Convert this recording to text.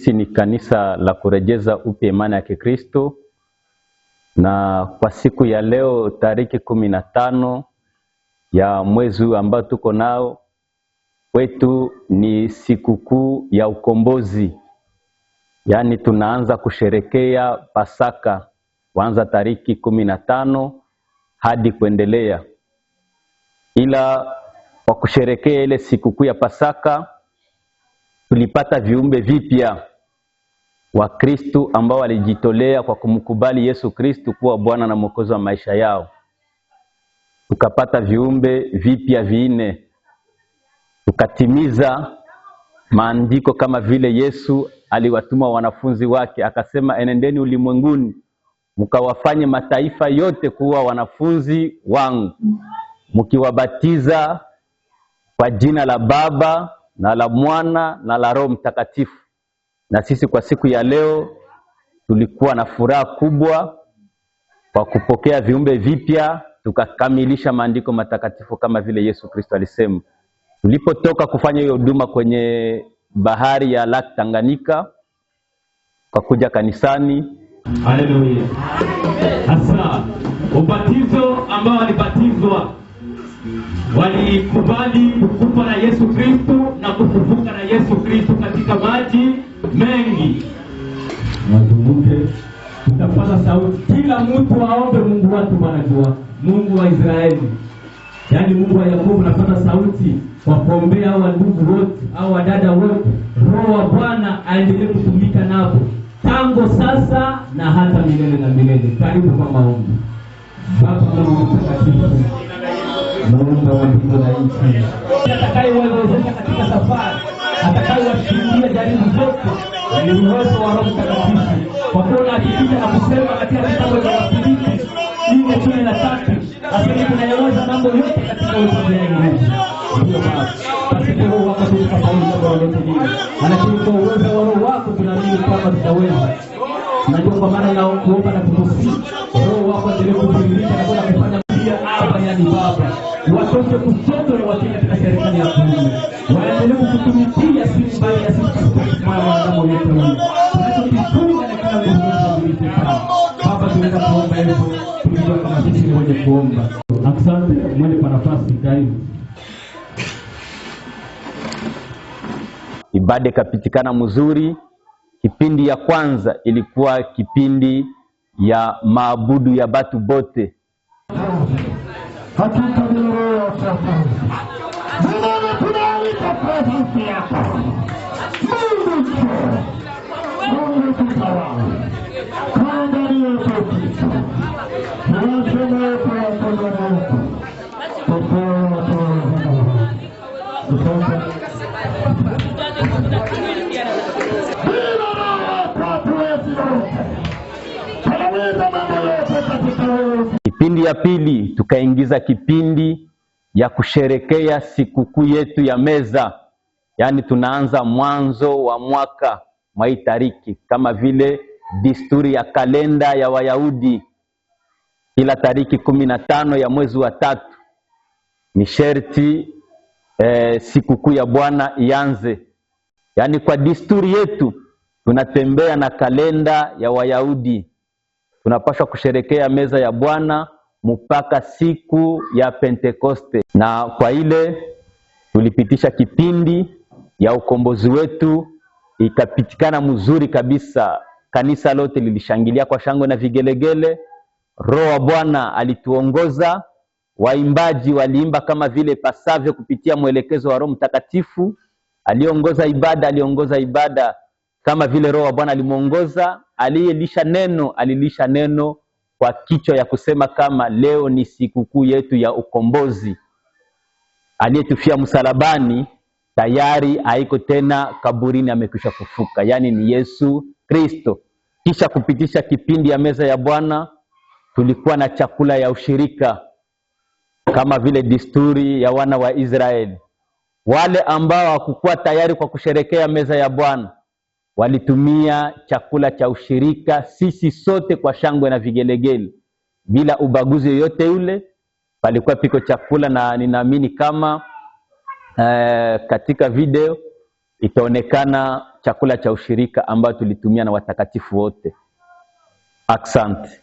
Sisi ni kanisa la kurejeza upya imani ya Kikristo, na kwa siku ya leo tariki 15 ya mwezi huu ambao tuko nao kwetu ni sikukuu ya ukombozi. Yaani tunaanza kusherekea Pasaka kuanza tariki 15 hadi kuendelea. Ila kwa kusherekea ile sikukuu ya Pasaka tulipata viumbe vipya wa Kristo ambao walijitolea kwa kumkubali Yesu Kristo kuwa Bwana na Mwokozi wa maisha yao. Tukapata viumbe vipya vinne. Tukatimiza maandiko kama vile Yesu aliwatuma wanafunzi wake akasema, enendeni ulimwenguni mkawafanye mataifa yote kuwa wanafunzi wangu, mkiwabatiza kwa jina la Baba na la Mwana na la Roho Mtakatifu. Na sisi kwa siku ya leo tulikuwa na furaha kubwa kwa kupokea viumbe vipya, tukakamilisha maandiko matakatifu kama vile Yesu Kristo alisema. Tulipotoka kufanya hiyo huduma kwenye bahari ya Lake Tanganyika, kwa kuja kanisani. Haleluya. Hasa ubatizo ambao walibatizwa walikubali kukufa na Yesu Kristo na kufufuka na Yesu Kristo katika maji mengi. Wazunguke, tutapata sauti, kila mtu aombe Mungu watu wanajua, Mungu wa Israeli, yaani Mungu wa Yakobo. Napata sauti kwa kuombea hao ndugu wote au wadada wote, Roho wa Bwana aendelee kutumika nao tangu sasa na hata milele na milele. Karibu kwa maombi. Baba Mungu mtakatifu, Muumba wa mbingu na nchi, atakayewawezesha katika safari, atakayewashindia jaribu zote ni uwezo wa Roho Mtakatifu. Kwa kuwa unahakikisha na kusema katika kitabu cha Wafilipi 4:13, asema tunayaweza mambo yote katika uwezo wa Mungu. Ndio Baba, pasipo Roho wako hatufaulu jambo lolote lile, lakini kwa uwezo wa Roho wako tunaamini kwamba tutaweza. Najua kwa maana naomba na kukusihi Roho wako aendelee kudhihirisha na kwenda kufanya pia hapa, yani Baba, watoke kushoto na watie katika serikali ya kuume, waendelee kukutumikia si mbali ya sisi kwa wanadamu wote huyu. Tunachokifunga na kila nguvu za ibilisi sana. Baba, tunaweza kuomba hivyo, tulijua kama sisi ni wenye kuomba. Asante, mwende kwa nafasi, karibu. Ibada ikapitikana mzuri. Kipindi ya kwanza ilikuwa kipindi ya maabudu ya batu bote. Hakika ni roho ya shetani. Milele tunaalika presence yako. Mungu Mungu tutawale. Kaa ndani yetu Kristo. Tuwashe moto wako ndani yetu. Tukuwe watu wa uzima. Asante. Bila roho yako hatuwezi lolote. Tunaweza mambo yote katika wewe. Kipindi ya pili tukaingiza kipindi ya kusherekea sikukuu yetu ya meza. Yaani tunaanza mwanzo wa mwaka mwa hii tariki kama vile desturi ya kalenda ya Wayahudi. Kila tariki 15 ya mwezi wa 3 ni sherti sikukuu ya Bwana ianze. Yaani kwa desturi yetu tunatembea na kalenda ya Wayahudi. Tunapaswa kusherekea meza ya Bwana mpaka siku ya Pentekoste. Na kwa ile tulipitisha kipindi ya ukombozi wetu, ikapitikana mzuri kabisa. Kanisa lote lilishangilia kwa shangwe na vigelegele. Roho wa Bwana alituongoza, waimbaji waliimba kama vile pasavyo kupitia mwelekezo wa Roho Mtakatifu. Aliongoza ibada, aliongoza ibada kama vile Roho wa Bwana alimuongoza. Aliyelisha neno, alilisha neno kwa kichwa ya kusema kama leo ni sikukuu yetu ya ukombozi. Aliyetufia msalabani tayari haiko tena kaburini, amekwisha kufuka, yaani ni Yesu Kristo. Kisha kupitisha kipindi ya meza ya Bwana, tulikuwa na chakula ya ushirika kama vile desturi ya wana wa Israeli. Wale ambao hawakuwa tayari kwa kusherekea meza ya Bwana walitumia chakula cha ushirika, sisi sote kwa shangwe na vigelegele, bila ubaguzi yoyote yule. Palikuwa piko chakula, na ninaamini kama katika video itaonekana chakula cha ushirika ambayo tulitumia na watakatifu wote. Asante.